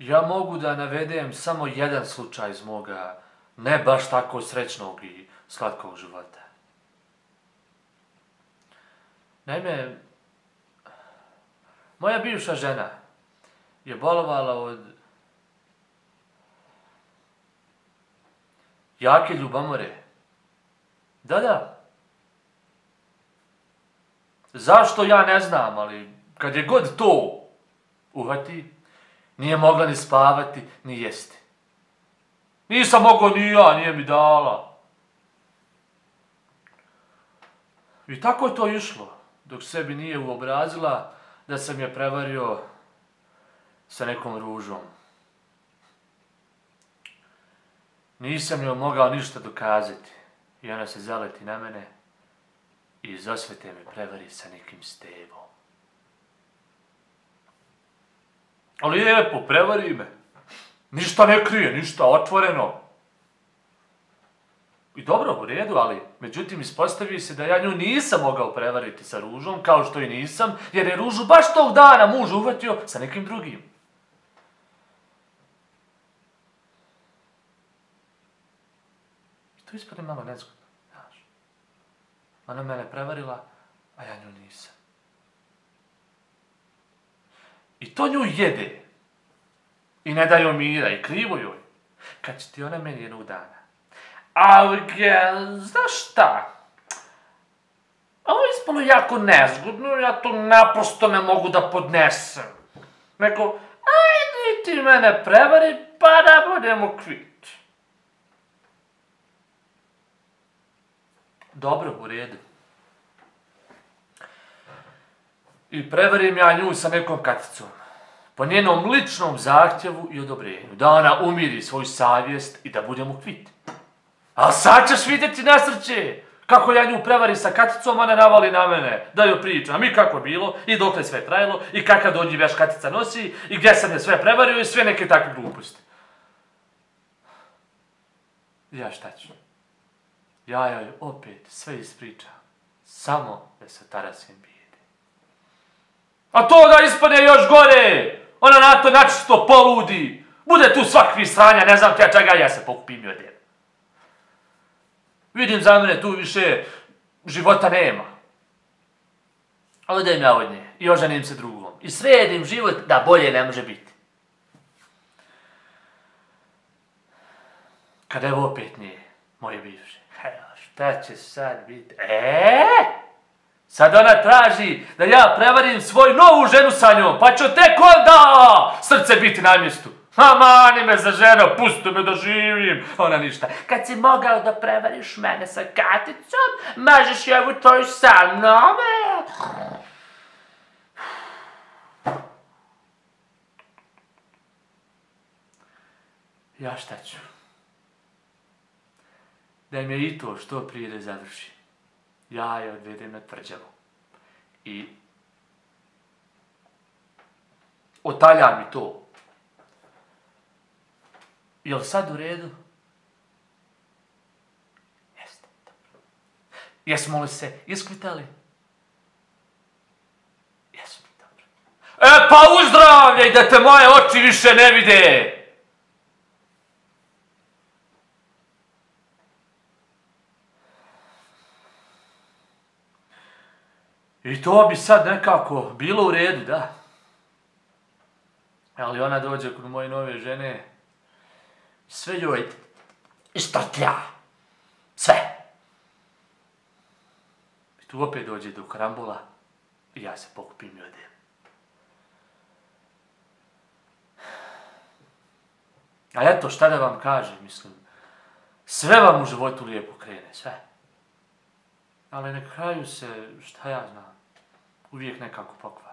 Ja mogu da navedem samo jedan slučaj iz moga ne baš tako srećnog i slatkog života. Naime, moja bivša žena je bolovala od jake ljubomore. Da. Zašto ja ne znam, ali kad je god to uhvati, nije mogla ni spavati, ni jesti. Nisam mogao ni ja, nije mi dala. I tako je to išlo, dok sebi nije uobrazila da sam je prevario sa nekom ružom. Nisam joj mogao ništa dokazati i ona se zaleti na mene i iz osvete me prevari sa nekim Stevom. Ali lijepo, prevari me. Ništa ne krije, ništa otvoreno. I dobro, u redu, ali međutim ispostavi se da ja nju nisam mogao prevariti sa ružom, kao što i nisam, jer je ružu baš tog dana muž uhvatio sa nekim drugim. I to ispade malo nezgodno, znaš. Ona mene prevarila, a ja nju nisam. I to nju jede. I ne da joj mira, i krivo joj. Kad će ti ona meni jednog dana. Ali, znaš šta? Ovo je ispalo jako nezgodno, ja to naprosto ne mogu da podnesem. Nego, ajde ti mene prevari, pa da budemo kvit. Dobro, u redu. I prevarim ja nju sa nekom Katicom. Po njenom ličnom zahtjevu i odobrenju. Da ona umiri svoju savjest i da budemo kvit. A sad ćeš vidjeti nasrće. Kako ja nju prevari sa Katicom, ona navali na mene. Da joj pričam. A mi kako je bilo i dokle sve trajalo i kakav dođi veš Katica nosi i gdje sam je sve prevario i sve neke takve gluposti. Ja šta ću? Ja joj opet sve ispričam. Samo da se tarasim bijede. A to da ispane još gore! Ona na to načisto poludi. Bude tu svakvi sranja, ne znam te čega, ja se pokupim i odem. Vidim za mene tu više života nema. Odem ja od nje i oženim se drugom. I sredim život da bolje ne može biti. Kada evo opet nje, moje bivše. Šta će sad biti? Sad ona traži da ja prevarim svoju novu ženu sa njom, pa ću tek onda srce biti na mjestu. Mani me za ženo, pusti me da živim. Ona ništa. Kad si mogao da prevariš mene sa Katicom, možeš je u toj sa mnom. Ja šta ću? Da mi je i to što prije da završi. Ja je odvedem na tvrđavu. I otaljam mi to. Jel sad u redu? Jeste, dobro. Jesmo li se iskvitali? Jesmo, dobro. Pa uzdravljaj da te moje oči više ne vide! I to bi sad nekako bilo u redu, da. Ali ona dođe kod moje nove žene, sve joj istrtlja. Sve. I tu opet dođe do karambola i ja se pokupim i odem. A eto, šta da vam kažem, mislim, sve vam u životu lijepo krene, sve. Ali na kraju se, šta ja znam, uvijek nekako pokvari.